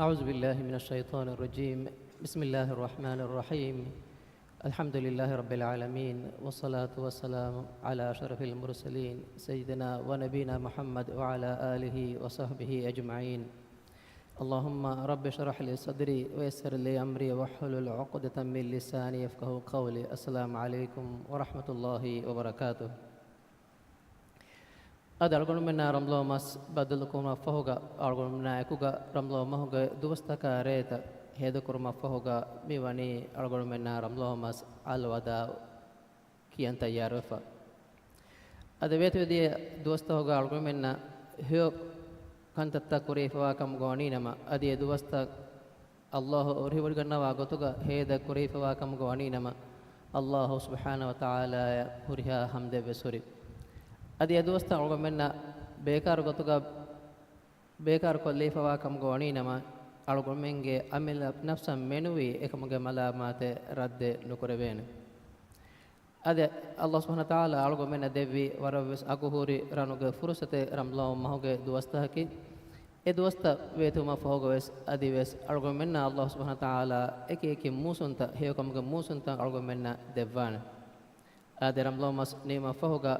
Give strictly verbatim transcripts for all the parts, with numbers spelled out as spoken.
أعوذ بالله من الشيطان الرجيم. بسم الله الرحمن الرحيم. الحمد لله رب العالمين، والصلاة والسلام على أشرف المرسلين سيدنا ونبينا محمد وعلى آله وصحبه أجمعين. اللهم رب اشرح لي صدري ويسر لي أمري واحلل عقدة من لساني يفقهوا قولي. السلام عليكم ورحمة الله وبركاته. އަދި އަޅުގަނޑުމެންނާ ރަމަޟާން މަސް ބައްދަލުކުރުމަށްފަހުގަ، އަޅުގަނޑުމެންނާ އެކުގަ ރަމަޟާން މަހުގެ ދުވަސްތަކާ ރޭތައް ހޭދަކުރުމަށްފަހުގަ، މި ވަނީ އަޅުގަނޑުމެންނާ ރަމަޟާން މަސް އަލްވަދާޢު ކިޔަން ތައްޔާރުވެފަ. އަދި ވޭތުވެދިޔަ ދުވަސްތަކުގަ އަޅުގަނޑުމެންނަށް ހެޔޮ ކަންތައްތައް ކުރެވިފަވާ ކަމުގަ ވަނީނަމަ، އަދި އެ ދުވަސްތައް ﷲ އޮށިވޮޑިގަންނަވާ ގޮތުގަ ހޭދަ ކުރެވިފަވާ ކަމުގަ ވަނީނަމަ، ﷲ ސުބްޙާނަހޫ ވަތަޢާލާއަށް ހުރިހާ ޙަމްދެއްވެސް ހުރި. އަދި އެ ދުވަސްތައް އަޅުގަނޑުމެންނަށް ބޭކާރު ގޮތުގަ ބޭކާރު ކޮށްލެވިފަވާ ކަމުގަ ވަނީނަމަ، އަޅުގަނޑުމެންގެ އަމިއްލަ ނަފްސަށް މެނުވީ އެކަމުގެ މަލާމާތެއް ރައްދެއް ނުކުރެވޭނެ. އަދި ﷲ ސުބްޙާނަހޫ ވަތަޢާލާ އަޅުގަނޑުމެންނަށް ދެއްވި ވަރަށްވެސް އަގުހުރި ރަނުގެ ފުރުޞަތެއް ރަމަޟާން މަހުގެ ދުވަސްތަކަކީ. އެ ދުވަސްތައް ވޭތުވުމަށްފަހުގަވެސް އަދިވެސް އަޅުގަނޑުމެންނަށް ﷲ ސުބްޙާނަހޫ ވަތަޢާލާ އެކި އެކި މޫސުންތައް، ހެޔޮކަމުގެ މޫސުންތައް އަޅުގަނޑުމެންނަށް ދެއްވާނެ. އާދެ، ރަމަޟާން މަސް ނިމުމަށްފަހުގަ،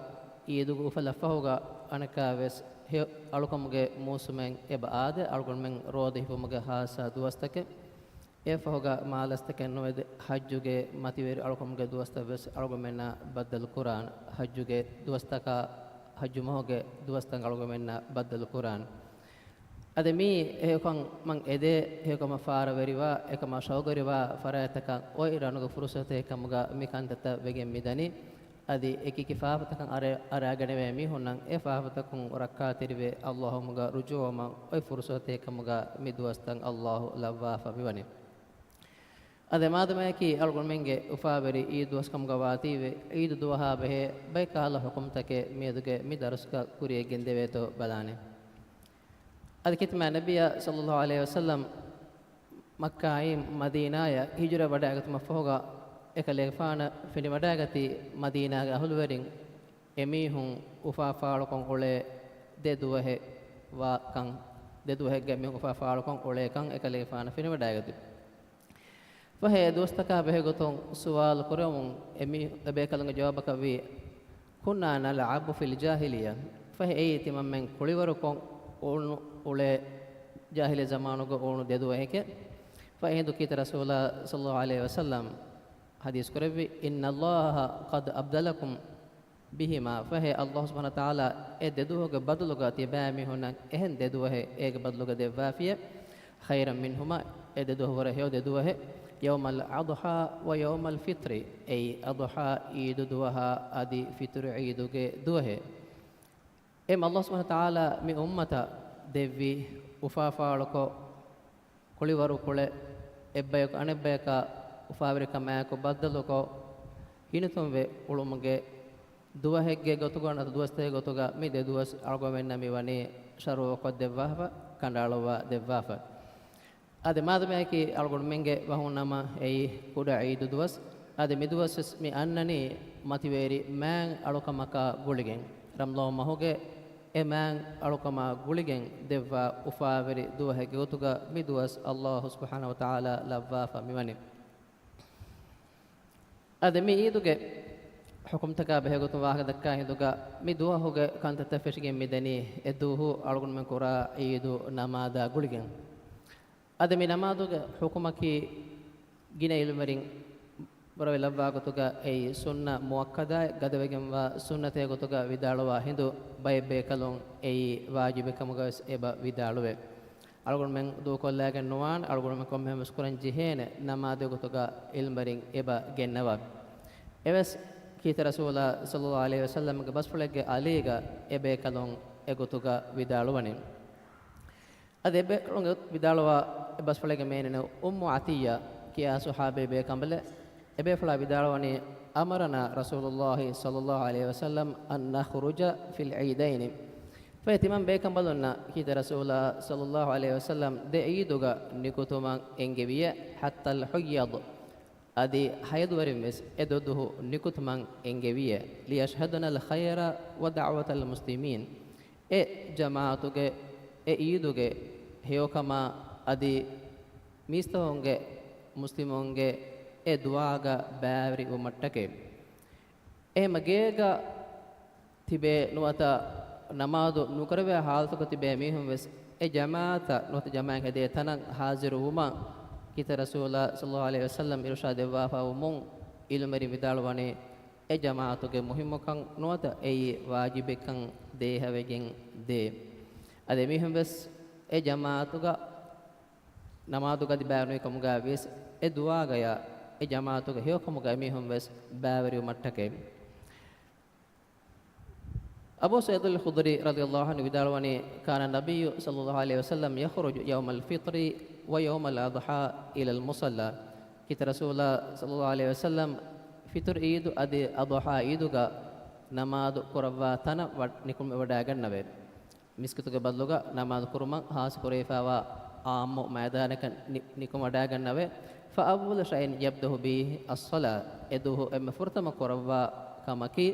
ޢީދުގެ އުފަލަށްފަހުގަ އަނެއްކާވެސް ހެޔޮ އަޅުކަމުގެ މޫސުމެއް އެބަ އާދޭ، އަޅުގަނޑުމެން ރޯދަ ހިފުމުގެ ޚާއްޞަ ދުވަސްތަކެއް. އެއަށްފަހުގަ މާލަސްތަކެއް ނުވެދެ، ޙައްޖުގެ މަތިވެރި އަޅުކަމުގެ ދުވަސްތައްވެސް އަޅުގަނޑުމެންނަށް ބައްދަލު ކުރާނެ. ޙައްޖުގެ ދުވަސްތަކާ، ޙައްޖު މަހުގެ ދުވަސްތައް އަޅުގަނޑުމެންނަށް ބައްދަލު ކުރާނެ. އަދި މީ އެހެޔޮކަމަށް އެދޭ، އެހެޔޮކަމަށް ފާރަވެރިވާ، އެކަމަށް ޝައުގުވެރިވާ ފަރާތްތަކަށް އޮތް ރަނުގެ ފުރުޞަތެއް ކަމުގަ މި ކަންތައްތައް ވެގެން މިދަނީ. އަދި އެކިއެކި ފާފަތަކަށް އަރަ-، އަރައިގަނެވޭ މީހުންނަށް އެ ފާފަތަކުން ރައްކާތެރިވެ، ﷲ މުގަ ރުޖޫޢަވުމަށް އޮތް ފުރުޞަތެއް ކަމުގަ މި ދުވަސްތައް ﷲ ލައްވާފަ މިވަނީ. އަދި މާދަމަޔަކީ އަޅުގަނޑުމެންގެ އުފާވެރި ޢީދު ދުވަސް ކަމުގަ ވާތީވެ، ޢީދު ދުވަހާ ބެހޭ ބައެއް ކަހަލަ ޙުކުމްތަކެއް މިއަދުގެ މި ދަރުސްގަ ކުރިޔަށް ގެންދެވޭތޯ ބަލާނެ. އަދި ކިތަމާ ނަބިއްޔާ ޞައްލައްލާހު ޢަލައިހި ވަސައްލަމް މައްކާއިން މަދީނާޔަށް ހިޖުރަ ވަޑައިގަތުމަށްފަހުގަ، އެކަލޭގެފާނަށް ފެނިވަޑައިގަތީ މަދީނާގެ އަހުލުވެރިން އެމީހުން އުފާފާޅުކޮށް އުޅޭ ދެ ދުވަހެއް ވާ ކަން، ދެ ދުވަހެއްގަ މީހުން އުފާފާޅުކޮށް އުޅޭ ކަން އެކަލޭގެފާނަށް ފެނިވަޑައިގަތީ. ފަހެ އެ ދުވަސްތަކާ ބެހޭގޮތުން ސުވާލު ކުރެވުމުން އެމީ-، އެބޭކަލުންގެ ޖަވާބަކަށްވީ، كنا نلعب في الجاهلية. ފަހެ އެއީ ތިމަންމެން ކުޅިވަރުކޮށް އުޅުނު އުޅޭ ޖާހިލީ ޒަމާނުގަ އުޅުނު ދެ ދުވަހެކޭ. ފަހެ އެހިނދު ކީރިތި ރަސޫލާ ޞައްލައްލާހު ޢަލައިހި ވަސައްލަމް ޙަދީޘް ކުރެއްވި، إن الله قد أبدلكم بهما. ފަހެ ﷲ ސުބްޙާނަހޫ ވަތަޢާލާ އެ ދެ ދުވަހުގެ ބަދަލުގަ ތިބާމީހުންނަށް އެހެން ދެ ދުވަހެއް އޭގެ ބަދަލުގަ ދެއްވާފިޔޭ، خيرا منهما، އެ ދެ ދުވަހު ވަރަށް ހެޔޮ ދެ ދުވަހެއް، يوم الأضحى ويوم الفطر، އެއީ އަޟްޙާ ޢީދު ދުވަހާ އަދި ފިޠުރު ޢީދުގެ ދުވަހެއް. އެ ﷲ ސުބްޙާނަހޫ ވަތަޢާލާ މި އުއްމަތަށް ދެއްވި އުފާފާޅުކޮށް، ކުޅިވަރުކޮށް، އެއްބަޔަކު އަނެއްބަޔަކާ އުފާވެރިކަމާއެކު ބައްދަލުކޮށް، ހިނިތުންވެ އުޅުމުގެ ދުވަހެއްގެ ގޮތުގަ ނަތަ ދުވަސްތަކެއް ގޮތުގަ މި ދެ ދުވަސް އަޅުގަނޑުމެންނަށް މި ވަނީ ޝަރުޢުކޮށްދެއްވާފަ، ކަނޑައަޅުއްވާ ދެއްވާފަ. އަދި މާދަމާއަކީ އަޅުގަނޑުމެންގެ ވަހުންނަމަ އެއީ ކުޑަ ޢީދު ދުވަސް. އަދި މި ދުވަސްވެސް މި އަންނަނީ މަތިވެރި މާތް އަޅުކަމަކާ ގުޅިގެން. ރަމަޟާން މަހުގެ އެ މާތް އަޅުކަމާ ގުޅިގެން ދެއްވާ އުފާވެރި ދުވަހެއްގެ ގޮތުގަ މި ދުވަސް ﷲ ސުބްޙާނަހޫ ވަތަޢާލާ ލައްވާފަ މިވަނީ. އަދި މި ޢީދުގެ ޙުކުމްތަކާ ބެހޭގޮތުން ވާހަކަ ދައްކާ ހިނދުގަ މި ދުވަހުގެ ކަންތައްތައް ފެށިގެން މިދަނީ އެ ދުވަހު އަޅުގަނޑުމެން ކުރާ ޢީދު ނަމާދާ ގުޅިގެން. އަދި މި ނަމާދުގެ ޙުކުމަކީ ގިނަ ޢިލްމުވެރިން ވަރަށް ލައްވާ ގޮތުގަ އެއީ ސުންނަ މުއައްކަދާއެއް، ގަދަވެގެންވާ ސުންނަތެއް ގޮތުގަ ވިދާޅުވާ ހިނދު ބައެއް ބޭކަލުން އެއީ ވާޖިބެއް ކަމުގަވެސް އެބަ ވިދާޅުވޭ. އަޅުގަނޑުމެން ދޫކޮށްލާގެން ނުވާނެ، އަޅުގަނޑުމެން ކޮންމެހެންވެސް ކުރަން ޖެހޭނެ ނަމާދުގެ ގޮތުގަ ޢިލްމުވެރިން އެބަ ގެންނަވާ. އެވެސް ކީރިތި ރަސޫލާ ޞައްލައްލާހު ޢަލައިހި ވަސައްލަމްގެ ބަސްފުޅެއްގެ އަލީގަ އެ ބޭކަލުން އެގޮތުގަ ވިދާޅުވަނީ. އަދި އެބޭކަލުން ވިދާޅުވާ އެ ބަސްފުޅެއްގެ މޭނިން އުއްމު ޢަޠިއްޔާ ކިޔާ ޞަޙާބީ ބޭކަނބަލެއް. އެބޭފުޅާ ވިދާޅުވަނީ، أمرنا رسول الله صلى الله عليه وسلم أن نخرج في العيدين. ފަހެ ތިމަން ބޭކަނބަލުންނަށް ކީރިތި ރަސޫލާ ޞައްލައްލާހު ޢަލައިހި ވަސައްލަމް ދެ ޢީދުގަ ނިކުތުމަށް އެންގެވިޔޭ، حتى الحيض، އަދި ޙައިޟުވެރިންވެސް އެ ދެ ދުވަހު ނިކުތުމަށް އެންގެވިޔޭ، ليشهدن الخير ودعوة المسلمين. އެ ޖަމާޢަތުގެ، އެ ޢީދުގެ ހެޔޮކަމާ އަދި މީސްތަކުންގެ، މުސްލިމުންގެ އެ ދުޢާގަ ބައިވެރިވުމަށްޓަކައި. އެހެމަ ގޭގަ ތިބޭ ނުވަތަ ނަމާދު ނުކުރެވޭ ހާލަތުގަ ތިބޭ މީހުން ވެސް އެ ޖަމާޢަތަށް ނުވަތަ ޖަމާޢަތް ހެދޭ ތަނަށް ހާޒިރު ވުމަށް ކީރިތި ރަސޫލާ ޞައްލައްލާހު ޢަލައިހި ވަސައްލަމް އިރުޝާދު ދެއްވާފަ ވުމުން އިލްމުވެރިން ވިދާޅުވަނީ އެ ޖަމާޢަތުގެ މުހިއްމުކަން ނުވަތަ އެއީ ވާޖިބެއްކަން ދޭހަވެގެން ދޭ. އަދި އެމީހުން ވެސް އެ ޖަމާޢަތުގަ ނަމާދުގަ އަދި ބައިވެރި ކަމުގަ ވިޔަސް އެ ދުޢާގަޔަށް އެ ޖަމާޢަތުގެ ހެޔޮކަމުގަ އެމީހުން ވެސް ބައިވެރިވުމަށްޓަކައި. އަބޫ ސަޢީދުލް ޚުދްރީ ރަޟިޔައްލާހު ޢަންހު ވިދާޅުވަނީ، كان النبي صلى الله عليه وسلم يخرج يوم الفطر ويوم الأضحى إلى المصلى. ކީރިތި ރަސޫލާ ޞައްލައްލާހު ޢަލައިހި ވަސައްލަމް ފިޠުރު ޢީދު އަދި އަޟްޙާ ޢީދުގަ ނަމާދު ކުރައްވާ ތަނަށް ވަ-، ނިކުމެވަޑައިގަންނަވޭ. މިސްކިތުގެ ބަދަލުގަ ނަމާދު ކުރުމަށް ހާއްސަ ކުރެވިފައިވާ ޢާއްމު މައިދާނަކަށް ނި-، ނިކުމެވަޑައިގަންނަވޭ. فأول شيء يبدأ به الصلاة. އެދުވަހު އެންމެ ފުރަތަމަ ކުރައްވާ ކަމަކީ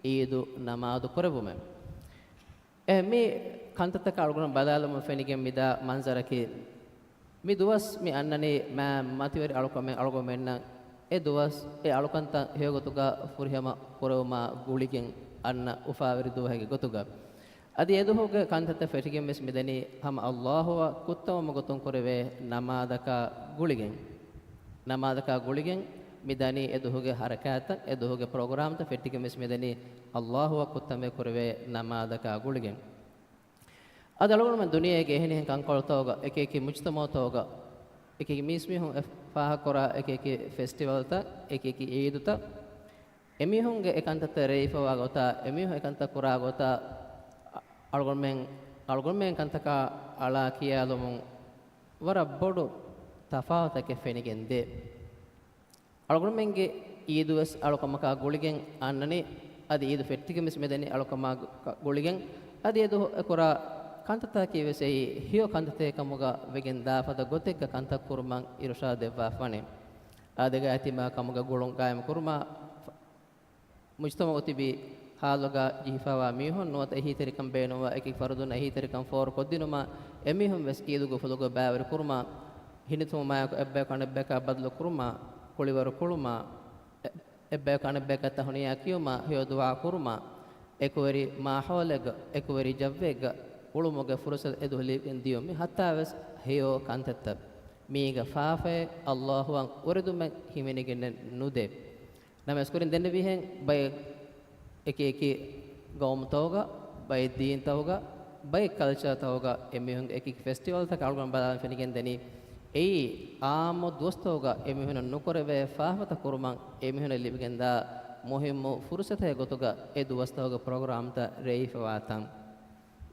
ޢީދު ނަމާދު ކުރެއްވުމެވެ. އެ މި ކަންތައްތަކަށް އަޅުގަނޑު ބަލާލުމުން ފެނިގެން މިދާ މަންޒަރަކީ، މި ދުވަސް މި އަންނަނީ މާ މަތިވެރި އަޅުކަމެއް އަޅުގަނޑުމެންނަށް އެ ދުވަސް އެ އަޅުކަންތައް ހެޔޮގޮތުގަ ފުރިހަމަ ކުރެވުމާ ގުޅިގެން އަންނަ އުފާވެރި ދުވަހެއްގެ ގޮތުގަ. އަދި އެދުވަހުގެ ކަންތައްތައް ފެށިގެން ވެސް މިދަނީ ހަމަ ﷲ އަށް ކުއްތަވުމުގެ ގޮތުން ކުރެވޭ ނަމާދަކާ ގުޅިގެން. ނަމާދަކާ ގުޅިގެން މިދަނީ އެދުވަހުގެ ޙަރަކާތްތައް، އެދުވަހުގެ ޕްރޮގްރާމްތައް ފެށިގެން ވެސް މިދަނީ ﷲ އަށް ކުއްތަވުމުގެ ގޮތުން ކުރެވޭ ނަމާދަކާ ގުޅިގެން. އަދި އަޅުގަނޑުމެން ދުނިޔޭގެ އެހެނިހެން ކަންކޮޅުތަކުގަ، އެކިއެކި މުޖުތަމަޢުތަކުގަ، އެކިއެކި މީސްމީހުން އެ ފާހަގަކުރާ އެކިއެކި ފެސްޓިވަލްތައް، އެކިއެކި ޢީދުތައް، އެމީހުންގެ އެކަންތައްތައް ރޭވިފައިވާ ގޮތާ، އެމީހުން އެކަންތައް ކުރާ ގޮތާ، އަޅުގަނޑުމެން، އަޅުގަނޑުމެން ކަންތަކާ އަޅާ ކިޔާލުމުން ވަރަށް ބޮޑު ތަފާތުތަކެއް ފެނިގެން ދޭ. އަޅުގަނޑުމެންގެ ޢީދު ވެސް އަޅުކަމަކާ ގުޅިގެން އަންނަނީ، އަދި ޢީދު ފެއްޓިގެން ވެސް މިދަނީ އަޅުކަމާ ގު-، ގުޅިގެން، އަދި އެދުވަހު އެކުރާ ކަންތައްތަކީ ވެސް އެއީ ހެޔޮ ކަންތައްތަކެއް ކަމުގަ ވެގެން ދާފަދަ ގޮތެއްގަ ކަންތައް ކުރުމަށް އިރުޝާދު ދެއްވާފަވަނީ. އާދައިގަ އެތިމާ ކަމުގަ ގުޅުން ގާއިމު ކުރުމާ، މުޖުތަމަޢު ތިބި ހާލުގަ ޖެހިފައިވާ މީހުން ނުވަތަ އެހީތެރިކަން ބޭނުންވާ އެކި ފަރުދުންނަށް އެހީތެރިކަން ފޯރުކޮށްދިނުމަށް އެމީހުން ވެސް ޢީދުގެ އުފުލުގަ ބައިވެރި ކުރުމަށް، ހިނިތުންވުމާއެކު އެއްބަޔަކު އަނެއްބަޔަކާ ބަދަލު ކުރުމަށް، ކުޅިވަރު ކުޅުމަށް، އެ-، އެއްބަޔަކު އަނެއްބަޔަކަށް ތަހުނިޔާ ކިޔުމަށް، ހެޔޮ ދުޢާ ކުރުމަށް، އެކުވެރި މާޙައުލެއްގަ، އެކުވެރި ޖައްވެއްގަ އުޅުމުގެ ފުރުޞަތު އެދުވަހު ލިބިގެން ދިޔުން މީ ހައްތާވެސް ހެޔޮ ކަންތައްތައް. މީގަ ފާފައެއް ﷲ އަށް އުރެދުމެއް ހިމެނިގެންނެއް ނުދޭ. ނަމަވެސް ކުރިން ދެންނެވިހެން ބައެއް އެކި އެކި ގައުމުތަކުގަ، ބައެއް ދީންތަކުގަ، ބައެއް ކަލްޗާތަކުގަ އެމީހުންގެ އެކި އެކި ފެސްޓިވަލްތަކަށް އަޅުގަނޑު ބަލާލަން ފެނިގެން ދަނީ. އެއީ އާއްމު ދުވަސްތަކުގަ އެމީހުންނަށް ނުކުރެވޭ ފާފަތައް ކުރުމަށް އެމީހުންނަށް ލިބިގެންދާ މުހިއްމު ފުރުޞަތެއްގެ ގޮތުގަ އެ ދުވަސްތަކުގެ ޕްރޮގްރާމްތައް ރޭވިފައިވާތަން.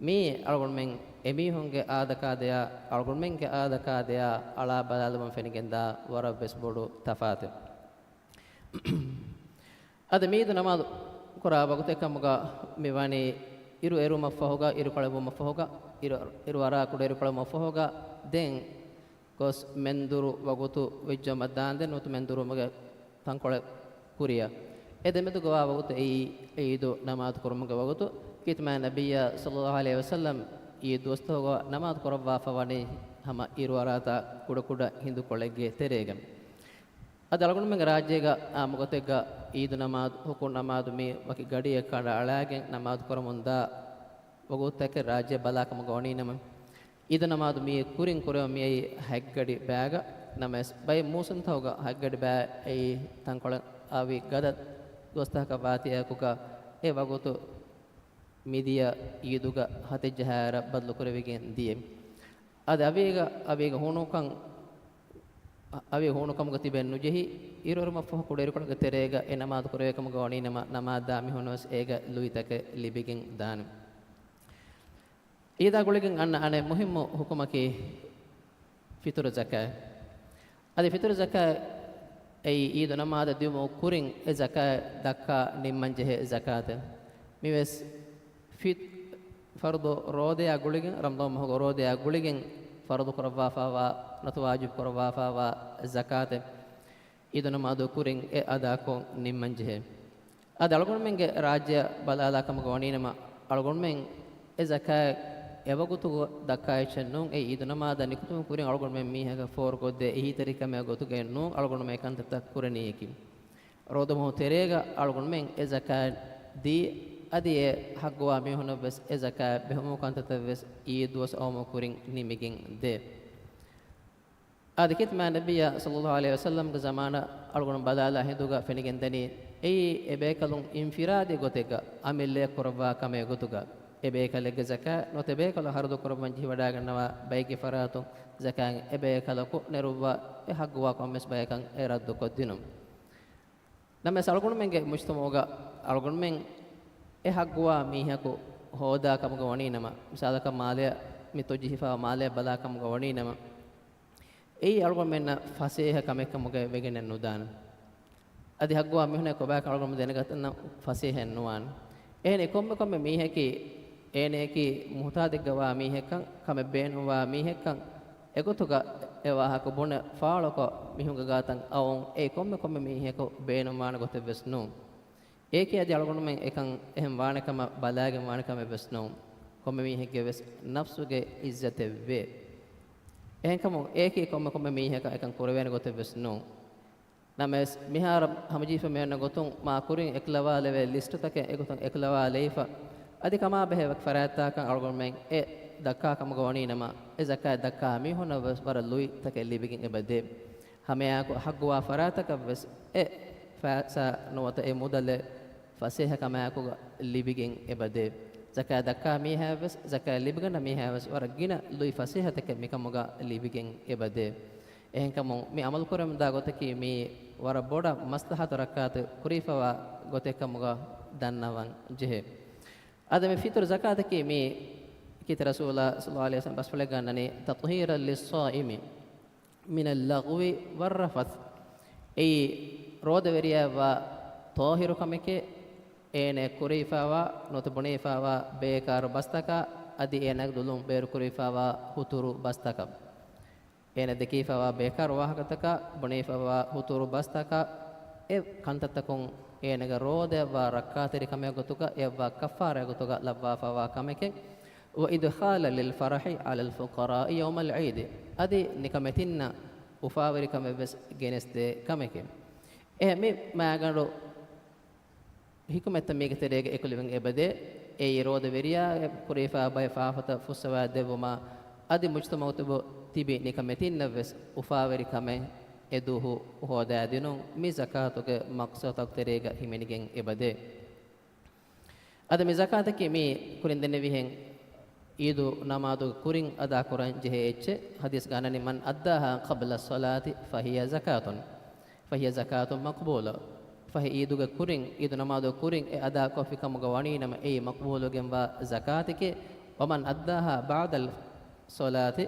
މީ އަޅުގަނޑުމެން އެމީހުންގެ އާދަކާދަޔާ، އަޅުގަނޑުމެންގެ އާދަކާދަޔާ އަޅާ ބަލާލުމުން ފެނިގެންދާ ވަރަށް ވެސް ބޮޑު ތަފާތެއް. އަދި މި ޢީދު ނަމާދު ކުރާ ވަގުތެއް ކަމުގަ މި ވަނީ އިރު އެރުމަށްފަހުގަ، އިރު ކަޅުވުމަށްފަހުގަ، އިރު، އިރު އަރާ ކުޑައިރު ކަޅުވުމަށްފަހުގަ، ދެން ގޮސް މެންދުރު ވަގުތު ވެއްޖަމަށް ދާންދެން ނުވަތަ މެންދުރުމުގެ ތަންކޮޅެއް ކުރިއަށް. އެ ދެމެދުގަ ވާ ވަގުތު އެއީ ޢީދު ނަމާދު ކުރުމުގެ ވަގުތު. ކީރިތި މާތް ނަބިއްޔާ ޞައްލައްލާހު ޢަލައިހި ވަސައްލަމް އީދު ދުވަސްތަކުގަ ނަމާދު ކުރައްވާފަ ވަނީ ހަމަ އިރުއަރާތާ ކުޑަކުޑަ ހިނދުކޮޅެއްގެ ތެރޭގަ. އަދި އަޅުގަނޑުމެންގެ ރާއްޖޭގަ އާއްމު ގޮތެއްގަ ޢީދު ނަމާދު، ހުކުމް ނަމާދު މީ ވަކި ގަޑިއެއް ކަނޑައަޅާގެން ނަމާދު ކުރަމުންދާ ވަގުތުތަކެއް ރާއްޖެ ބަލާ ކަމުގަ ވަނީނަމަ، ޢީދު ނަމާދު މިއީ ކުރިން ކުރެވުން މިއައީ ހަތްގަޑި ބައިގަ. ނަމަވެސް، ބައެއް މޫސުންތަކުގަ ހަތްގަޑި ބައި އެއީ ތަންކޮޅެއް އަވި ގަދަ ދުވަސްތަކަކަށް ވާތީ އެކުގަ އެ ވަގުތު މިދިޔަ ޢީދުގަ ހަތެއް ޖަހާއިރަށް ބަދަލު ކުރެވިގެން ދިޔަ. އަދި އަވީގަ، އަވީގަ ހޫނުކަން، އަވީ ހޫނުކަމުގަ ތިބެން ނުޖެހި، އިރުއެރުމަށްފަހު ކުޑައިރުކޮޅުގެ ތެރޭގަ އެ ނަމާދު ކުރެވޭ ކަމުގަ ވަނީނަމަ، ނަމާދު ދާ މީހުންނަށް ވެސް އޭގަ ލުއިތަކެއް ލިބިގެން ދާނެ. ޢީދާ ގުޅިގެން އަންނަ އަނެއް މުހިއްމު ޙުކުމަކީ ފިޠުރު ޒަކާތް. އަދި ފިޠުރު ޒަކާތް އެއީ ޢީދު ނަމާދަށް ދިއުމުގެ ކުރިން އެ ޒަކާތް ދައްކާ ނިންމަންޖެހޭ ޒަކާތެއް. މިވެސް ފި-، ފަރުޟު ރޯދަޔާ ގުޅިގެން، ރަމަޟާން މަހުގެ ރޯދަޔާ ގުޅިގެން ފަރުޟު ކުރައްވާފައިވާ، ނުވަތަ ވާޖިބު ކުރައްވާފައިވާ ޒަކާތެއް. ޢީދު ނަމާދު ކުރިން އެ އަދާކޮށް ނިންމަންޖެހޭ. އަދި އަޅުގަނޑުމެންގެ ރާއްޖެއަށް ބަލާލާ ކަމުގަ ވަނީނަމަ، އަޅުގަނޑުމެން އެ ޒަކާތް އެވަގުތު ދައްކާ އެއްޗެއް ނޫން. އެއީ އީދު ނަމާދާ ނިކުތުމުގެ ކުރިން އަޅުގަނޑުމެން މީހަކަށް ފޯރުކޮށްދޭ އެހީތެރިކަމެއް ގޮތުގައެއް ނޫން އަޅުގަނޑުމެން އެކަންތައްތައް ކުރަނީއަކީ. ރޯދަމަހު ތެރޭގަ އަޅުގަނޑުމެން އެ ޒަކާތް ދީ، އަދި އެ ހައްގުވާ މީހުނަށްވެސް އެ ޒަކާތް ބެހުމުގެ ކަންތައްތައްވެސް އީދު ދުވަސް އައުމުގެ ކުރިން ނިމިގެން ދޭ. އާދެ، ކީރިތި މާތް ނަބިއްޔާ ޞައްލައްލާހު ޢަލައިހި ވަސައްލަމްގެ ޒަމާނަށް އަޅުގަނޑު ބަލާލާ ހިނދުގަ ފެނިގެންދަނީ، އެއީ އެބޭކަލުން އިންފިރާދީ ގޮތެއްގަ އަމިއްލައަށް ކުރައްވާ ކަމެއް ގޮތުގަ، އެބޭކަލެއްގެ ޒަކާތް ނުވަތަ އެބޭކަލު ހަރަދު ކުރައްވަން ޖެހިވަޑައިގަންނަވާ ބައެއްގެ ފަރާތުން ޒަކާތް އެބޭކަލަކު ނެރުއްވާ އެ ހައްގުވާ ކޮންމެސް ބަޔަކަށް އެ ރައްދުކޮށްދިނުން. ނަމަވެސް އަޅުގަނޑުމެންގެ މުޖްތަމަޢުގަ އަޅުގަނޑުމެން އެ ހައްގުވާ މީހަކު ހޯދާ ކަމުގަ ވަނީނަމަ، މިސާލަކަށް މާލެއަށް މި ތޮއްޖެހިފައިވާ މާލެއަށް ބަލާ ކަމުގަ ވަނީނަމަ، އެއީ އަޅުގަނޑުމެންނަށް ފަސޭހަ ކަމެއް ކަމުގައި ވެގެނެއް ނުދާނެ. އަދި ހައްގުވާ މީހުންނަށް ކޮބާކަން އަޅުގަނޑު ދެނެގަތަން ފަސޭހައެއް ނުވާނެ. އެހެނީ ކޮންމެ ކޮންމެ މީހަކީ، އޭނަޔަކީ މުހުތާދެއްގަ ވާ މީހެއްކަން، ކަމެއް ބޭނުންވާ މީހެއްކަން، އެގޮތުގަ އެ ވާހަކަ ބުނެ ފާޅުކޮށް މީހުންގެ ގާތަށް އައުން އެއީ ކޮންމެ ކޮންމެ މީހަކު ބޭނުންވާނެ ގޮތެއްވެސް ނޫން. އެއީކީ އަދި އަޅުގަނޑުމެން އެކަން އެހެން ވާނެ ކަމަށް ބަލާގެން ވާނެ ކަމެއް ވެސް ނޫން. ކޮންމެ މީހެއްގެ ވެސް ނަފްސުގެ އިއްޒަތެއް ވޭ. އެހެންކަމުން އެއީކީ ކޮންމެ ކޮންމެ މީހަކަށް އެކަން ކުރެވޭނެ ގޮތެއް ވެސް ނޫން. ނަމަވެސް، މިހާރު ހަމަޖެހިފަ މިއޮންނަ ގޮތުން މާ ކުރިން އެކުލަވާލެވޭ ލިސްޓުތަކެއް އެގޮތުން އެކުލަވާލައިފަ، އަދި ކަމާބެހޭ ވަކި ފަރާތްތަކަށް އަޅުގަނޑުމެން އެ ދައްކާ ކަމުގަ ވަނީ ނަމަ، އެ ޒަކާތް ދައްކާ މީހުންނަށް ވެސް ވަރަށް ލުއިތަކެއް ލިބިގެން އެބަދޭ. ހަމައެއާއެކު ހައްގުވާ ފަރާތަކަށް ވެސް އެ ފައިސާ ނުވަތަ އެ މުދަލެއް ފަސޭހަ ކަމާއެކުގަ ލިބިގެން އެބަދޭ. ޒަކާތް ދައްކާ މީހާއަށް ވެސް، ޒަކާތް ލިބިގަންނަ މީހާއަށް ވެސް ވަރަށް ގިނަ ލުއި ފަސޭހަތަކެއް މިކަމުގަ ލިބިގެން އެބަދޭ. އެހެންކަމުން މި އަމަލުކުރަމުންދާ ގޮތަކީ މީ ވަރަށް ބޮޑަށް މަސްލަހަތު ރައްކާތެއް ކުރެވިފައިވާ ގޮތެއް ކަމުގަ ދަންނަވަން ޖެހޭ. އާދެ، މި ފިތުރު ޒަކާތަކީ މީ ކީރިތި ރަސޫލާ ޞައްލައްލާހު ޢަލައިހި ވަސައްލަމް ބަސްފުޅެއްގަ އަންނަނީ، تطهيرا للصائم من اللغو والرفث. އެއީ ރޯދަވެރިޔާއަށްވާ ޠާހިރު ކަމެކޭ، އޭނަ ކުރެވިފައިވާ ނުވަތަ ބުނެވިފައިވާ ބޭކާރު ބަސްތަކާ، އަދި އޭނަ ދުލުން ބޭރުކުރެވިފައިވާ ހުތުރު ބަސްތަކަށް. އޭނަ ދެކިފައިވާ ބޭކާރު ވާހަކަތަކާ، ބުނެފައިވާ ހުތުރު ބަސްތަކާ، އެ ކަންތައްތަކުން އޭނަގެ ރޯދައަށްވާ ރައްކާތެރިކަމެއް ގޮތުގަ، އެއަށްވާ ކައްފާރާ ގޮތުގަ ލައްވާފައިވާ ކަމެކެ. وإدخالا للفرح على الفقراء يوم العيد. އަދި ނިކަމެތިންނަށް އުފާވެރިކަމެއްވެސް ގެނެސްދޭ ކަމެކެ. އެ މި މާގަނޑު ހިކުމަތްތައް މީގެ ތެރޭގަ އެކުލެވެން އެބަދޭ. އެއީ ރޯދަވެރިޔާއެއް ކުރެވިފައި ބައެއް ފާފަތައް ފުއްސަވާ ދެއްވުމާ، އަދި މުޖްތަމަޢު ތިބު ތިބި ނިކަމެތިންނަށްވެސް އުފާވެރި ކަމެއް އެދުވަހު ހޯދާދިނުން މި ޒަކާތުގެ މަޤްޞަދުތަކުގެ ތެރޭގަ ހިމެނިގެން އެބަދޭ. އަދި މި ޒަކާތަކީ މީ ކުރިން ދެންނެވިހެން އީދު ނަމާދުގެ ކުރިން އަދާކުރަން ޖެހޭ އެއްޗެއް. ޙަދީޘްގަ އަންނަނީ، من أداها قبل الصلاة فهي زكاة. فهي زكاة مقبولة. ފަހެ އީދުގެ ކުރިން، އީދު ނަމާދުގެ ކުރިން އެ އަދާކޮށްފި ކަމުގަ ވަނީނަމަ އެއީ މަޤްބޫލުވެގެންވާ ޒަކާތެކޭ. ومن أداها بعد الصلاة،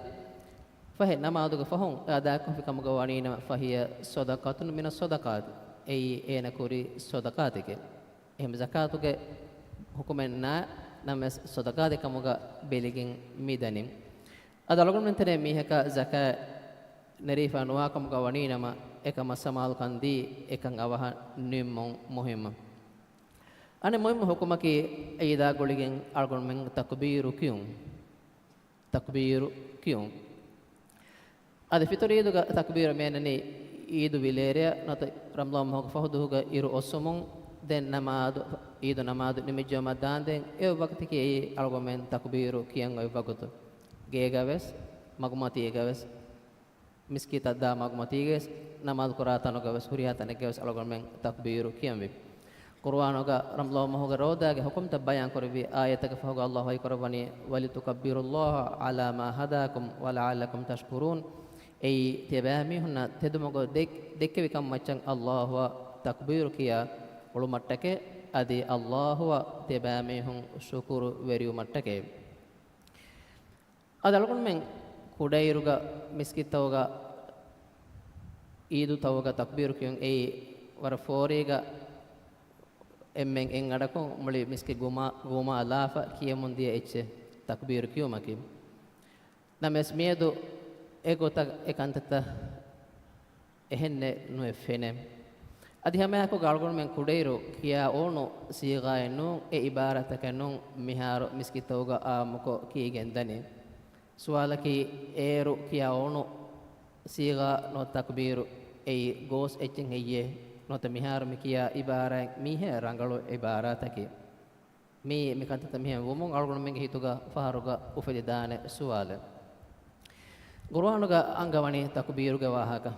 ފަހެ ނަމާދުގެ ފަހުން އެ އަދާކޮށްފި ކަމުގަ ވަނީނަމަ، فهي صدقة من الصدقات، އެއީ އޭނަ ކުރި ޞަދަޤާތެކޭ. އެހެން ޒަކާތުގެ ޙުކުމެއް ނާ، ނަމަވެސް ޞަދަޤާތެއް ކަމުގަ ބެލިގެން މި ދަނީ. އަދި އަޅުގަނޑުމެން ތެރޭ މީހަކަށް ޒަކާތް ނެރެވިފަ ނުވާ ކަމުގަ ވަނީނަމަ، އެކަމަށް ސަމާލުކަން ދީ، އެކަން އަވަހަށް ނިންމުން މުހިއްމު. އަނެއް މުހިއްމު ޙުކުމަކީ، ޢީދާ ގުޅިގެން އަޅުގަނޑުމެން ތަކުބީރު ކިޔުން. ތަކުބީރު ކިޔުން. އަދި ފިތުރު ޢީދުގަ ތަކުބީރު މިއަންނަނީ ޢީދު ވިލޭރެޔަށް ނުވަތަ ރަމަޟާން މަހުގެ ފަހު ދުވަހުގަ އިރު އޮއްސުމުން. ދެން ނަމާދު، ޢީދު ނަމާދު ނިމިއްޖައުމަށް ދާންދެން އެ ވަގުތަކީ އެއީ އަޅުގަނޑުމެން ތަކުބީރު ކިޔަން އޮތް ވަގުތު. ގޭގަވެސް، މަގުމަތީގަވެސް، މިސްކިތަށް ދާ މަގުމަތީގަވެސް، ނަމާދު ކުރާ ތަނުގަވެސް، ހުރިހާ ތަނެއްގަވެސް އަޅުގަނޑުމެން ތަކުބީރު ކިޔަންވީ. ޤުރުއާނުގަ ރަމަޟާން މަހުގެ ރޯދާގެ ޙުކުމްތައް ބަޔާން ކުރެއްވި އާޔަތްތަކަށް ފަހުގަ ﷲ ވަޙީ ކުރައްވަނީ، وَلِتُكَبِّرُوا اللَّهَ عَلَىٰ مَا هَدَاكُمْ وَلَعَلَّكُمْ تَشْكُرُونَ. އެއީ، ތިޔަބައިމީހުންނަށް ތެދުމަގު ދެ-، ދެއްކެވި ކަމަށް މައްޗަށް ﷲ އަށް ތަކުބީރު ކިޔާ އުޅުމަށްޓަކައި، އަދި ﷲ އަށް ތިޔަބައިމީހުން ޝުކުރުވެރިވުމަށްޓަކައި. އަދި އަޅުގަނޑުމެން ކުޑައިރުގަ މިސްކިތްތަކުގަ ޢީދުތަކުގަ ތަކުބީރު ކިޔުން އެއީ ވަރަށް ފޯރީގަ އެންމެން އެއް އަޑަކުން މުޅި މިސްކިތް ގުމާ-، ގުމާލާފަ ކިޔަމުންދިޔަ އެއްޗެއް ތަކުބީރު ކިޔުމަކީ. ނަމަވެސް މިއަދު އެގޮތަށް އެ ކަންތައްތައް އެހެންނެއް ނުއެއް ފެނޭ. އަދި ހަމައެކުގަ އަޅުގަނޑުމެން ކުޑައިރު ކިޔާ އުޅުނު ސީޣާއެއް ނޫން، އެ އިބާރާތަކެއް ނޫން މިހާރު މިސްކިތްތަކުގަ އާއްމުކޮށް ކީގެން ދަނީ. ސުވާލަކީ، އޭރު ކިޔާ އުޅުނު ސީޣާ ނުވަތަ ތަކުބީރު އެއީ ގޯސް އެއްޗެއް ހެއްޔޭ؟ ނުވަތަ މިހާރު މި ކިޔާ އިބާރާތް މީހެއް ރަނގަޅު އިބާރާތަކީ؟ މީ މިކަންތައްތައް މިހެން ވުމުން އަޅުގަނޑުމެންގެ ހިތުގަ ފަހަރުގަ އުފެދިދާނެ ސުވާލެއް. ގުރުއާނުގަ އަންގަވަނީ ތަކުބީރުގެ ވާހަކަ.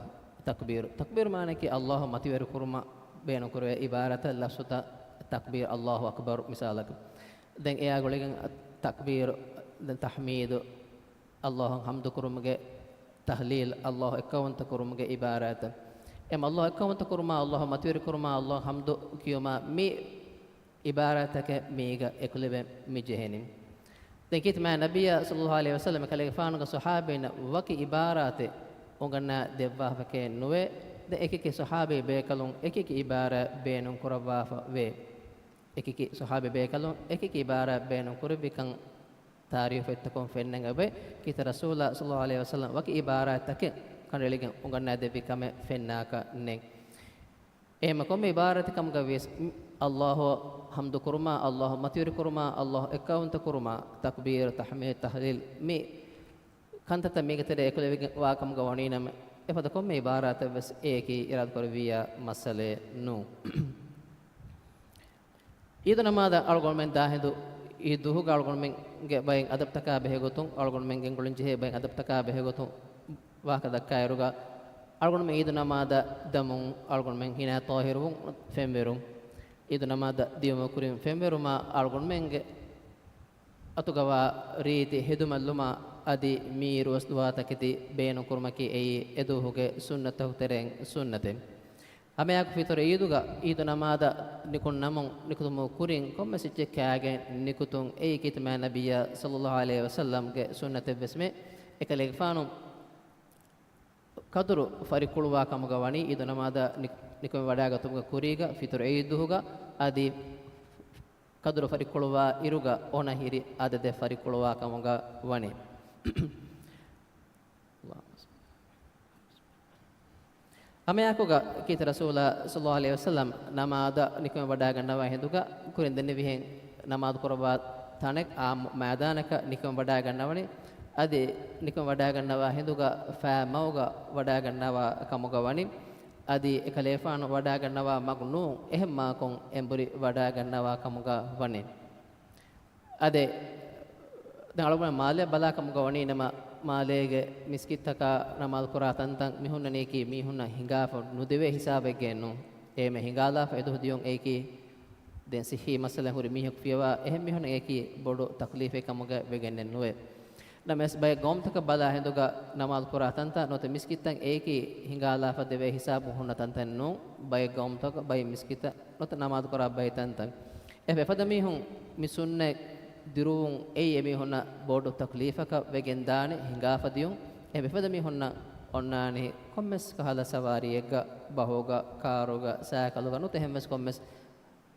ތަކުބީރު، ތަކުބީރު މާނައަކީ އައްލާހު މަތިވެރިކުރުމަށް ބޭނުންކުރެވޭ އިބާރާތަށް ލަފްޒުތައް. ތަކުބީރު، އައްލާހު އަކްބަރު މިސާލަކަށް. ދެން އެއާ ގުޅިގެން ތަކުބީރު، ދެން ތަޙްމީދު، އައްލާހަށް ޙަމްދު ކުރުމުގެ، ތަޙްލީލް، އައްލާހު އެއްކައުވަންތަ ކުރުމުގެ އިބާރާތަށް. އެމަ އައްލާހު އެއްކައުވަންތަ ކުރުމާ، އައްލާހު މަތިވެރި ކުރުމާ، އައްލާހަށް ޙަމްދު ކިޔުމާ މި އިބާރާތްތަކެއް މީގަ އެކުލެވެން މި ޖެހެނީ. ދެން ކީރިތި މާތް ނަބިއްޔާ ޞައްލައްލާހު ޢަލައިހި ވަސައްލަމަ ކަލޭގެފާނުގެ ޞަޙާބީންނަށް ވަކި އިބާރާތެއް އުނގަންނާ ދެއްވާފަކޭ ނުވޭ. ދެން އެކިއެކި ޞަޙާބީ ބޭކަލުން އެކިއެކި އިބާރާތް ބޭނުން ކުރައްވާފަ ވޭ. އެކިއެކި ޞަޙާބީ ބޭކަލުން އެކިއެކި އިބާރާތް ބޭނުން ކުރެއްވިކަން ތާރީޚު ފޮތްތަކުން ފެންނަން އެބައޮތް. ކީރިތި ރަސޫލާ ޞައްލައްލާހު ޢަލައިހި ވަސައްލަމަ ވަކި އިބާރާތްތަކެއް ކަނޑައެޅިގެން އުނގަންނާ ދެއްވި ކަމެއް ފެންނާކަށް ނެތް. އެހެންމަ ކޮންމެ އިބާރާތެއް ކަމުގަ ވިޔަސް، އައްލާހު ޙަމްދު ކުރުމާ، އައްލާހު މަތިވެރި ކުރުމާ، އައްލާހު އެއްކައުވަންތަ ކުރުމާ، ތަކްބީރު، ތަޙްމީދު، ތަޙްލީލް، މި ކަންތައްތައް މީގެ ތެރޭ އެކުލެވިގެން ވާ ކަމުގަ ވަނީ ނަމަ، އެފަދަ ކޮންމެ އިބާރާތެއް ވެސް އެއަކީ އިރާދަކުރެއްވިއްޔާ މައްސަލައެއް ނޫން. އީދު ނަމާދަށް އަޅުގަނޑުމެން ދާ ހިނދު އީދު ދުވަހުގަ އަޅުގަނޑުމެންގެ ބައެއް އަދަބުތަކާ ބެހޭގޮތުން، އަޅުގަނޑުމެން ގެންގުޅެން ޖެހޭ ބައެއް އަދަބުތަކާ ބެހޭގޮތުން ވާހަކަ ދައްކާއިރުގަ، އަޅުގަނޑުމެން އީދު ނަމާދަށް ދަމުން، އަޅުގަނޑުމެން ހިނާ ޠާހިރުވުން، ފެންވެރުން. އީދު ނަމާދަށް ދިޔުމަށް ކުރިން ފެންވެރުމާ، އަޅުގަނޑުމެންގެ އަތުގަވާ ރީތި ހެދުމަށްލުމާ، އަދި މިއިރު އަސްލުވާތަކެތި ބޭނުންކުރުމަކީ އެއީ އެދުވަހުގެ ސުންނަތްތަކުގެ ތެރެއިން ސުންނަތެއް. ހަމައެއާއެކު ފިޠުރު އީދުގަ އީދު ނަމާދަށް ނިކުން ނަމުން، ނިކުތުމުގެ ކުރިން ކޮންމެސް އެއްޗެއް ކާގެން ނިކުތުން އެއީ ކީރިތި މާތް ނަބިއްޔާ ޞައްލައްލާހު ޢަލައިހި ވަސައްލަމްގެ ސުންނަތެއްވެސްމެ. އެކަލޭގެފާނު ކަދުރު ފަރިކުޅުވާ ކަމުގަ ވަނީ އީދު ނަމާދަށް ނި-، ނިކުމެ ވަޑާގަތުމުގެ ކުރީގަ ފިޠުރު ޢީދު ދުވަހުގަ އަދި ކަދުރު ފަރިކުޅުވާ އިރުގަ އޮނަ ހިރި އަދަދެއް ފަރިކުޅުވާ ކަމުގަ ވަނީ. ހަމައެއާއެކުގަ ކީރިތި ރަސޫލާ ޞައްލައްލާހު ޢަލައިހި ވަސައްލަމް ނަމާދަށް ނިކުމެ ވަޑާގަންނަވާ ހިނދުގަ ކުރިން ދެންނެވިހެން ނަމާދު ކުރައްވާ ތަނެއް އާއްމު މައިދާނަކަށް ނިކުމެ ވަޑާގަންނަވަނީ. އަދި ނިކުމެ ވަޑާގަންނަވާ ހިނދުގަ ފައި މަގުގަ ވަޑާގަންނަވާ ކަމުގަ ވަނީ. އަދި އެކަލޭފާނު ވަޑާގަންނަވާ މަގު ނޫން އެހެން މަގަކުން އެނބުރި ވަޑާގަންނަވާ ކަމުގަ ވަނީ. އަދި ދެން އަޅުގަނޑު މާލެ ބަލާ ކަމުގަ ވަނީ ނަމަ، މާލޭގެ މިސްކިތްތަކާ ނަމާދު ކުރާ ތަންތަން މި ހުންނަނީކީ މީހުންނަށް ހިނގާފަ ނުދެވޭ ހިސާބެއްގައެއް ނޫން. އެހެން ހިނގާލާފަ އެދުވަހު ދިޔުން އެއީކީ ދެން ޞިއްޙީ މައްސަލައިން ހުރި މީހަކު ފިޔަވާ އެހެން މީހުންނަށް އެއީކީ ބޮޑު ތަކްލީފެއް ކަމުގަ ވެގެންނެއް ނުވޭ. ނަމަވެސް ބައެއް ގައުމުތަކަށް ބަލާ ހިނދުގަ ނަމާދު ކުރާ ތަންތަން ނުވަތަ މިސްކިތްތައް އެއީކީ ހިނގާލާފަ ދެވޭ ހިސާބުން ހުންނަ ތަންތަން ނޫން. ބައެއް ގައުމުތަކަށް ބައެއް މިސްކިތަށް ނުވަތަ ނަމާދު ކުރާ ބައެއް ތަންތަން. އެ އެފަދަ މީހުން މި ސުންނަތް ދިރުވުން އެއީ އެމީހުންނަށް ބޮޑު ތަކްލީފަކަށް ވެގެން ދާނެ ހިނގާފަ ދިޔުން. އެ އެފަދަ މީހުންނަށް އޮންނާނީ ކޮންމެސް ކަހަލަ ސަވާރީއެއްގަ، ބަހުގަ، ކާރުގަ، ސައިކަލުގަ ނުވަތަ އެހެންވެސް ކޮންމެސް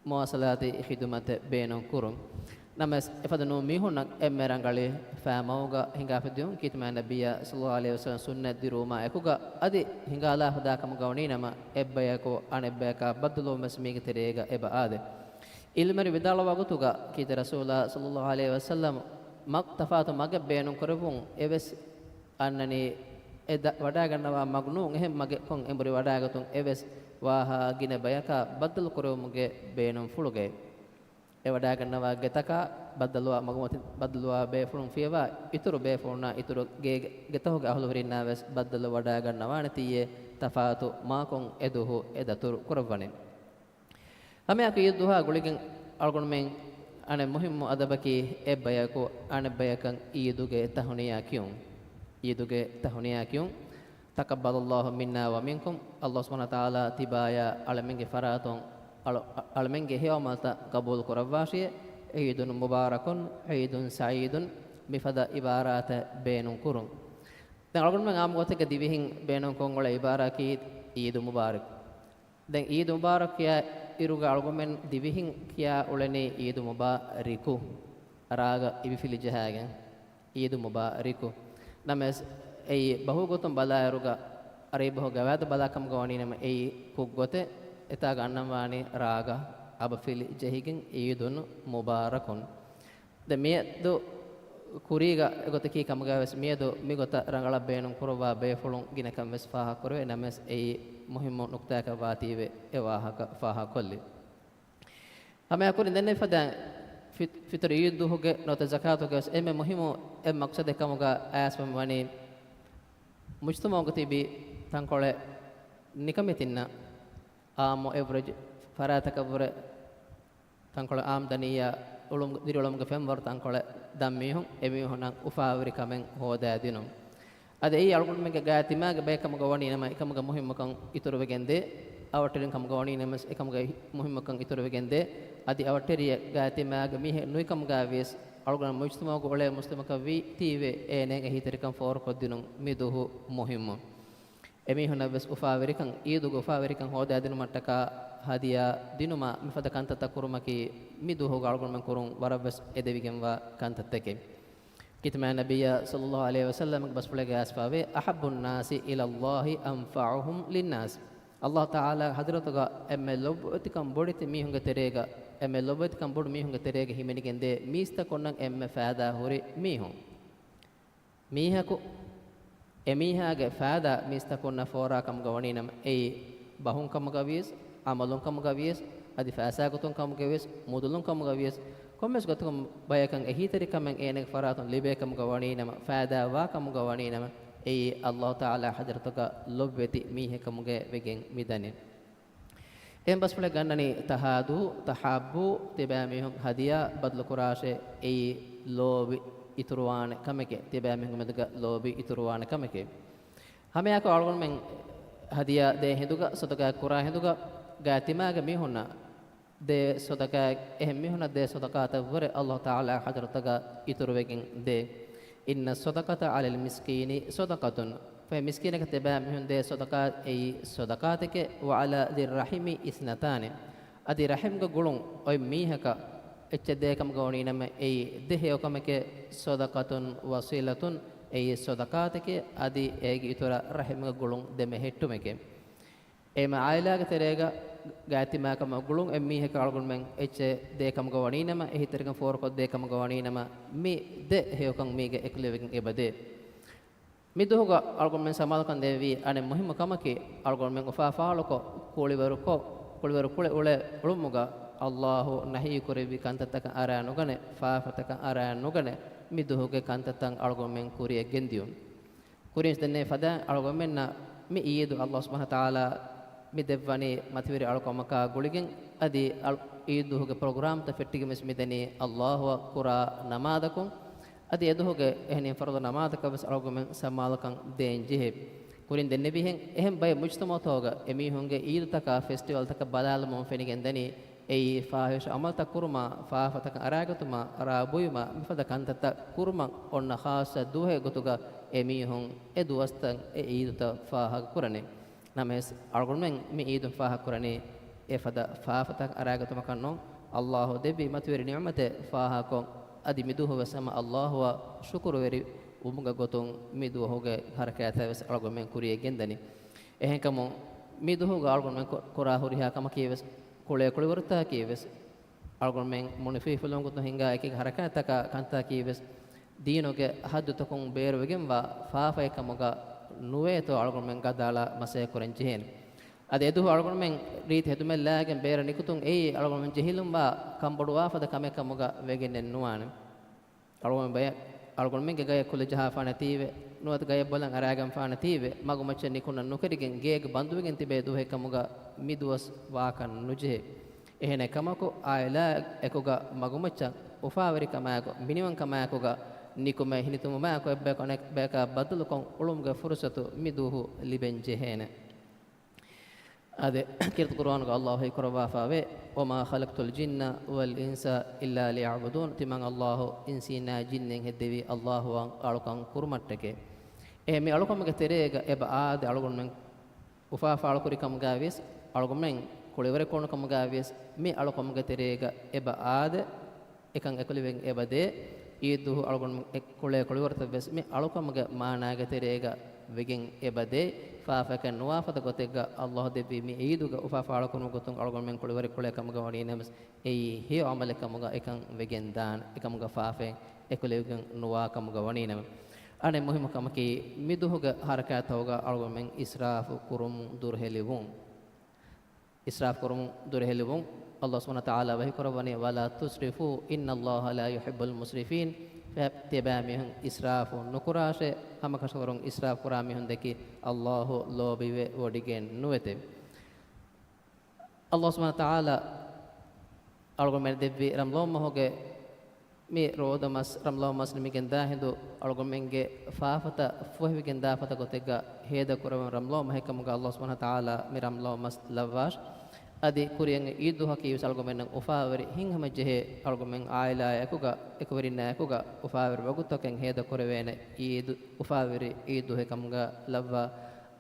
މުވާޞަލާތީ ޚިދުމަތެއް ބޭނުން ކުރުން. ނަމަވެސް، އެފަދަ ނޫން މީހުންނަށް އެންމެ ރަނގަޅީ ފައި މަގުގަ ހިނގާފަ ދިޔުން. ކީރިތި މާތް ނަބިއްޔާ ޞައްލައްލާހު ޢަލައިހި ވަސައްލަމް ސުންނަތް ދިރުވުމާ އެކުގަ އަދި ހިނގާލާފަ ދާ ކަމުގަ ވަނީ ނަމަ، އެއްބަޔަކު އަނެއްބަޔަކާ ބައްދަލުވުން ވެސް މީގެ ތެރޭގަ އެބަ އާދޭ. ޢިލްމުވެރިން ވިދާޅުވާ ގޮތުގަ ކީރިތި ރަސޫލާ ޞައްލައްލާހު ޢަލައިހި ވަސައްލަމް މަގު ތަފާތު މަގެއް ބޭނުން ކުރެއްވުން އެވެސް އަންނަނީ އެ ދަ-، ވަޑާގަންނަވާ މަގު ނޫން އެހެން މަގެއްކޮން އެނބުރި ވަޑާގަތުން އެވެސް ވާހާ ގިނަ ބަޔަކާ ބައްދަލު ކުރެވުމުގެ ބޭނުންފުޅުގައި. އެ ވަޑާގަންނަވާ ގެތަކާ ބައްދަލުވާ މަގުމަތިން ބައްދަލުވާ ބޭފުޅުން ފިޔަވާ އިތުރު ބޭފުޅުންނާ އިތުރު ގޭގެ، ގެތަކުގެ އަހުލުވެރިންނާ ވެސް ބައްދަލު ވަޑާގަންނަވާނެތީއޭ ތަފާތު މަގަކުން އެދުވަހު އެ ދަތުރު ކުރައްވަނީ. ހަމައެއާއެކު ޢީދު ދުހާ ގުޅިގެން އަޅުގަނޑުމެން އަނެއް މުހިއްމު އަދަބަކީ އެއްބަޔަކު އަނެއްބަޔަކަށް ޢީދުގެ ތަހުނިޔާ ކިޔުން. ޢީދުގެ ތަހުނިޔާ ކިޔުން. تقبل الله منا ومنكم. އައްލާހު ސުބްޙާނަހޫ ވަތަޢާލާ ތިބާޔާ އަޅަމެންގެ ފަރާތުން އަޅު-، އަޅަމެންގެ ހެޔޮ ޢަމަލުތައް ޤަބޫލު ކުރައްވާށިއޭ. ޢީދުން މުބާރަކުން، ޢީދުން ސަޢީދުން، މިފަދަ ޢިބާރާތެއް ބޭނުން ކުރުން. ދެން އަޅުގަނޑުމެން ޢާއްމު ގޮތެއްގަ ދިވެހިން ބޭނުންކޮށް އުޅޭ ޢިބާރާތަކީ ޢީދު މުބާރަކް. ދެން ޢީދު މުބާރަކް ކިޔާ އިރުގަ އަޅުގަނޑުމެން ދިވެހިން ކިޔާ އުޅެނީ ޢީދު މުބާރިކު. ރާގަ އިވިފިލި ޖަހާގެން ޢީދު މުބާރިކު. ނަމަވެސް އެއީ ބަހުގެ ގޮތުން ބަލާއިރުގަ، ޢަރަބި ބަހުގެ ގަވާއިދަށް ބަލާ ކަމުގަ ވަނީ ނަމަ އެއީ ކުށް ގޮތެއް. އެތާގަ އަންނަންވާނީ ރާގަ އަބަފިލި ޖެހިގެން ޢީދުން މުބާރަކުން. ދެ މިއަދު ކުރީގަ އެގޮތަކީ ކަމުގައިވެސް މިއަދު މިގޮތަށް ރަނގަޅަށް ބޭނުން ކުރައްވާ ބޭފުޅުން ގިނަކަން ވެސް ފާހަގަކުރެވޭ. ނަމަވެސް އެއީ މުހިއްމު ނުކުތާއަކަށް ވާތީވެ އެ ވާހަކަ ފާހަގަކޮށްލީ. ހަމައެކުރިން ދެންނެވި ފަދައިން ފި-، ފިތުރު ޢީދު ދުވަހުގެ ނުވަތަ ޒަކާތުގެ ވެސް އެންމެ މުހިއްމު އެއް މަޤްޞަދެއް ކަމުގަ އައިސްފަވަން ވަނީ، މުޖްތަމަޢުގަ ތިބި ތަންކޮޅެއް ނިކަމެތިންނަށް އާއްމު އެވްރެޖް ފަރާތަކަށްވުރެ ތަންކޮޅެއް އާމްދަނީއާ އުޅުމު-، ދިރިއުޅުމުގެ ފެންވަރު ތަންކޮޅެއް ދަން މީހުން އެމީހުންނަށް އުފާވެރިކަމެއް ހޯދާދިނުން. އަދި އެއީ އަޅުގަނޑުމެންގެ ގާތް ދިމާގެ ބައެއް ކަމުގަ ވަނީ ނަމަ، އެކަމުގެ މުހިއްމުކަން އިތުރުވެގެންދޭ. އަވަށްޓެރިން ކަމުގަ ވަނީ ނަމަވެސް އެކަމުގެ މުހިއްމުކަން އިތުރުވެގެންދޭ. އަދި އަވަށްޓެރިއެއް ގާތް ދިމާގެ މީހެއް ނުވިކަމުގައިވިޔަސް، އަޅުގަނޑު މުޖްތަމަޢުގަ އުޅޭ މުސްލިމަކަށް ވީތީވެ އޭނައަށް އެހީތެރިކަން ފޯރުކޮށްދިނުން މި ދުވަހު މުހިއްމު. އެމީހުންނަށްވެސް އުފާވެރިކަން، ޢީދުގެ އުފާވެރިކަން ހޯދާދިނުމަށްޓަކާ ހަދިޔާ ދިނުމާ މިފަދަ ކަންތައްތައް ކުރުމަކީ މި ދުވަހުގަ އަޅުގަނޑުމެން ކުރުން ވަރަށްވެސް އެދެވިގެންވާ ކަންތައްތަކެއް. ކިތަމާ ނަބިއްޔާ ޞައްލައްލާހު ޢަލައިހި ވަސައްލަމްގެ ބަސްފުޅެއްގައި އައިސްފަވޭ، "أحب الناس إلى الله أنفعهم للناس." ﷲ ތަޢާލާގެ ޙަޟްރަތުގަ އެންމެ ލޮބުވެތިކަން ބޮޑެތި މީހުންގެ ތެރޭގަ، އެންމެ ލޮބުވެތިކަން ބޮޑު މީހުންގެ ތެރޭގަ ހިމެނިގެންދޭ މީސްތަކުންނަށް އެންމެ ފައިދާ ހުރި މީހުން. މީހަކު އެމީހާގެ ފައިދާ މީސްތަކުންނަށް ފޯރާ ކަމުގަ ވަނީނަމަ، އެއީ ބަހުން ކަމުގަ ވިޔަސް، ޢަމަލުން ކަމުގަ ވިޔަސް، އަދި ފައިސާ ގޮތުން ކަމުގަ ވިޔަސް، މުދުލުން ކަމުގަ ވިޔަސް، ކޮންމެސް ގޮތަކުން ބަޔަކަށް އެހީތެރިކަމެއް އޭނަގެ ފަރާތުން ލިބޭ ކަމުގަ ވަނީނަމަ، ފައިދާ ވާ ކަމުގަ ވަނީނަމަ، އެއީ ﷲ ތަޢާލާ ޙަޟްރަތުގަ ލޮބުވެތި މީހެއް ކަމުގައި ވެގެން މި ދަނީ. އެހެން ބަސްފުޅެއް ގަންނަނީ ތަހާދޫ، ތަޙާއްބޫ، ތިބާމީހުން ހަދިޔާ ބަދަލުކުރާށޭ، އެއީ ލޯބި އިތުރުވާނެ ކަމެކޭ، ތިބާމީހުންގެ މެދުގަ ލޯބި އިތުރުވާނެ ކަމެކޭ. ހަމައެއާއެކު އަޅުގަނޑުމެން ހަދިޔާ ދޭ ހިނދުގަ، ޞަދަޤާތް ކުރާ ހިނދުގަ، ގާތް ދިމާގެ މީހުންނަށް ދޭ ޞަދަޤާތް، އެހެން މީހުންނަށް ދޭ ޞަދަޤާތަށްވުރެ ﷲ ތަޢާލާ ޙަޟްރަތުގަ އިތުރުވެގެން ދޭ. "إن الصدقة على المسكين صدقة." ފަހެ މިސްކީނަކަށް ތިބާ މީހުން ދޭ ޞަދަޤާތް އެއީ ޞަދަޤާތެކޭ، "وعلى ذي الرحم اثنتان." އަދި ރަޙިމްގެ ގުޅުން އޮތް މީހަކަށް އެއްޗެއް ދޭ ކަމުގަ ވަނީނަމަ އެއީ ދެ ހެޔޮކަމެކޭ، "صدقة وصلة." އެއީ ޞަދަޤާތެކޭ، އަދި އޭގެ އިތުރަށް ރަޙިމްގެ ގުޅުން ދެމެހެއްޓުމެކޭ. އެހެންމެ ޢާއިލާގެ ތެރޭގަ ގާތް ދިމާ ކަމަށް ގުޅުން އެއް މީހަކަށް އަޅުގަނޑުމެން އެއްޗެއް ދޭ ކަމުގަ ވަނީނަމަ، އެހީތެރިކަން ފޯރުކޮށްދޭ ކަމުގަ ވަނީނަމަ، މި ދެ ހެޔޮކަން މީގަ އެކުލެވިގެން އެބަދޭ. މި ދުވަހުގަ އަޅުގަނޑުމެން ސަމާލުކަން ދޭންވީ އަނެއް މުހިއްމު ކަމަކީ، އަޅުގަނޑުމެން އުފާ ފާޅުކޮށް، ކުޅިވަރުކޮށް، ކުޅިވަރު ކުޅެ އުޅޭ އުޅުމުގަ ﷲ ނަހީ ކުރެއްވި ކަންތައްތަކަށް އަރާ ނުގަނެ، ފާފަތަކަށް އަރާ ނުގަނެ، މި ދުވަހުގެ ކަންތައްތައް އަޅުގަނޑުމެން ކުރިޔަށް ގެންދިޔުން. ކުރިން ދެންނެވި ފަދައިން އަޅުގަނޑުމެންނަށް މި ޢީދު ﷲ ސުބްޙާނަހޫ ވަތަޢާލާ މި ދެއްވަނީ މަތިވެރި އަޅުކަމަކާ ގުޅިގެން، އަދި އަޅު-، ޢީދު ދުވަހުގެ ޕްރޮގްރާމްތައް ފެއްޓިގެން ވެސް މި ދެނީ ﷲ އަށް ކުރާ ނަމާދަކުން، އަދި އެދުވަހުގެ އެހެނިހެން ފަރުޟު ނަމާދަކަށް ވެސް އަޅުގަނޑުމެން ސަމާލުކަން ދޭން ޖެހޭ. ކުރިން ދެންނެވިހެން، އެހެން ބައެއް މުޖްތަމަޢުތަކުގަ އެމީހުންގެ ޢީދުތަކާ ފެސްޓިވަލްތަކަށް ބަލާލުމުން ފެނިގެން ދަނީ، އެއީ ފާޙިޝް ޢަމަލުތައް ކުރުމާ، ފާފަތަކަށް އަރާގަތުމާ، ރާ ބުއިމާ، މިފަދަ ކަންތައްތައް ކުރުމަށް އޮންނަ ޚާއްޞަ ދުވަހެއް ގޮތުގަ އެމީހުން އެ ދުވަސްތައް އެ ޢީދުތައް ފާހަގަކުރަނީ. ނަމަވެސް، އަޅުގަނޑުމެން މި ޢީދުން ފާހަގަކުރަނީ އެފަދަ ފާފަތައް އަރާގަތުމަކަށް ނޫން، ﷲ ދެއްވި މަތިވެރި ނިޢުމަތެއް ފާހަގަކޮށް، އަދި މި ދުވަހު ވެސް ހަމަ ﷲ އަށް ޝުކުރުވެރި ވުމުގެ ގޮތުން މި ދުވަހުގެ ޙަރަކާތްތައް ވެސް އަޅުގަނޑުމެން ކުރިޔަށް ގެންދަނީ. އެހެންކަމުން، މި ދުވަހުގަ އަޅުގަނޑުމެން ކު-، ކުރާ ހުރިހާ ކަމަކީ ވެސް، ކުޅޭ ކުޅިވަރުތަކަކީ ވެސް، އަޅުގަނޑުމެން މުނިފީ ފުލުން ގޮތުން ހިންގާ އެކި ޙަރަކާތްތަކާ ކަންތަކަކީ ވެސް، ދީނުގެ ޙައްދުތަކުން ބޭރުވެގެންވާ ފާފައެއް ކަމުގަ ނުވޭތޯ އަޅުގަނޑުމެން ގަދައަޅާ މަސައްކަތް ކުރަން ޖެހޭނެ. އަދި އެދުވަހު އަޅުގަނޑުމެން ރީތި ހެދުމެއް ލާގެން ބޭރަށް ނިކުތުން އެއީ އަޅުގަނޑުމެން ޖެހިލުންވާ ކަންބޮޑުވާ ފަދަ ކަމެއް ކަމުގަ ވެގެންނެއް ނުވާނެ. އަޅުގަނޑު ބަޔަށް، އަޅުގަނޑުމެންގެ ގަޔަށް ކުލަ ޖަހާފާނެތީވެ، ނުވަތަ ގަޔަށް ބޮލަށް އަރާގެންފާނެތީވެ، މަގުމައްޗަށް ނިކުންނަން ނުކެރިގެން ގޭގަ ބަންދުވެގެން ތިބޭ ދުވަހެއް ކަމުގަ މި ދުވަސް ވާކަށް ނުޖެހޭ. އެހެނެއް ކަމަކު، ޢާއިލާ އެކުގަ މަގުމައްޗަށް އުފާވެރިކަމާއެކު، މިނިވަންކަމާއެކުގަ ނިކުމެ ހިނިތުންވުމާއެކު އެއްބަޔަކު އަނެއްބަޔަކާ ބައްދަލުކޮށް އުޅުމުގެ ފުރުޞަތު މި ދުވަހު ލިބެން ޖެހޭނެ. އާދެ، ކީރިތި ޤުރުއާނުގަ ﷲ ހީކުރައްވާފައިވޭ، "وما خلقت الجن والإنس إلا ليعبدون." ތިމަން ﷲ އިންސީންނާ ޖިންނެއް ހެއްދެވީ ﷲ އަށް އަޅުކަން ކުރުމަށްޓަކައި. އެހެން މި އަޅުކަމުގެ ތެރޭގަ އެބަ އާދެ އަޅުގަނޑުމެން އުފާ ފާޅުކުރި ކަމުގައި ވިޔަސް، އަޅުގަނޑުމެން ކުޅިވަރެއް ކުޅުނު ކަމުގައި ވިޔަސް، މި އަޅުކަމުގެ ތެރޭގަ އެބަ އާދެ، އެކަން އެކުލެވެން އެބަ ދޭ. އީދު ދުވަހު އަޅުގަނޑުމެން އެ ކުޅޭ ކުޅިވަރުތައް ވެސް މި އަޅުކަމުގެ މާނާގެ ތެރޭގަ ވެގެން އެބަދޭ، ފާފައެއް ނުވާ ފަދަ ގޮތެއްގަ ﷲ ދެއްވި މި ޢީދުގަ އުފާ ފާޅުކުރުމުގެ ގޮތުން އަޅުގަނޑުމެން ކުޅިވަރެއް ކުޅޭ ކަމުގަ ވަނީ ނަމަވެސް، އެއީ ހެޔޮ ޢަމަލެއް ކަމުގަ އެކަން ވެގެން ދާނެ، އެކަމުގަ ފާފައެއް އެކުލެވިގެން ނުވާ ކަމުގަ ވަނީ ނަމަ. އަނެއް މުހިއްމު ކަމަކީ، މިދުވަހުގެ ޙަރަކާތްތަކުގަ އަޅުގަނޑުމެން އިސްރާފު ކުރުމުން ދުރުހެލިވުން. އިސްރާފު ކުރުމުން ދުރުހެލިވުން. ﷲ ސުބްޙާނަހޫ ވަތަޢާލާ ވަޙީކުރައްވަނީ، "ولا تسرفوا إن الله لا يحب المسرفين." ތިބާމީހުން އިސްރާފު ނުކުރާށޭ، ހަމަކަށަވަރުން އިސްރާފު ކުރާ މީހުން ދެކި ﷲ ލޯބިވެވޮޑިގެން ނުވޭތެވެ. ﷲ ސުބްޙާނަހޫ ވަތަޢާލާ އަޅުގަނޑުމެން ދެއްވި ރަމަޟާން މަހުގެ މި ރޯދަމަސް، ރަމަޟާން މަސް ނިމިގެން ދާ ހިނދު އަޅުގަނޑުމެންގެ ފާފަތައް ފޮހެވިގެން ދާ ފަދަ ގޮތެއްގަ ހޭދަ ކުރެވުނު ރަމަޟާން މަހެއް ކަމުގަ ﷲ ސުބްޙާނަހޫ ވަތަޢާލާ މި ރަމަޟާން މަސް ލައްވާށި. އަދި ކުރިއަށް އޮތް ޢީދު ދުވަހަކީ ވެސް އަޅުގަނޑުމެންނަށް އުފާވެރި ހިތްހަމަޖެހޭ، އަޅުގަނޑުމެން ޢާއިލާއާއެކުގަ، އެކުވެރިންނާއެކުގަ އުފާވެރި ވަގުތުތަކެއް ހޭދަ ކުރެވޭނެ ޢީދު، އުފާވެރި ޢީދު ދުވަހެއް ކަމުގަ ލައްވާ.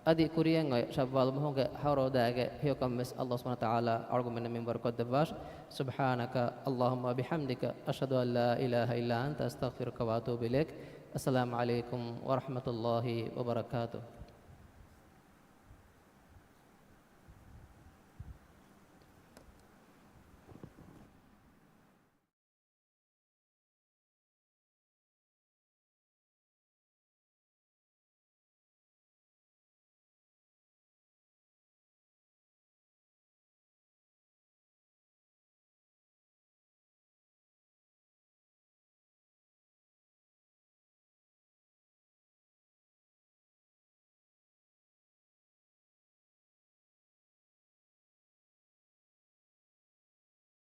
އަދި ކުރިއަށް އޮތް ޝައްވާލު މަހުގެ ހަ ރޯދާގެ ހެޔޮކަން ވެސް ﷲ ސުބްޙާނަހޫ ވަތަޢާލާ އަޅުގަނޑުމެންނަށް މިންވަރު ކޮށްދެއްވާށި. سبحانك اللهم وبحمدك، أشهد أن لا إله إلا أنت، أستغفرك وأتوب إليك. السلام عليكم ورحمة الله وبركاته.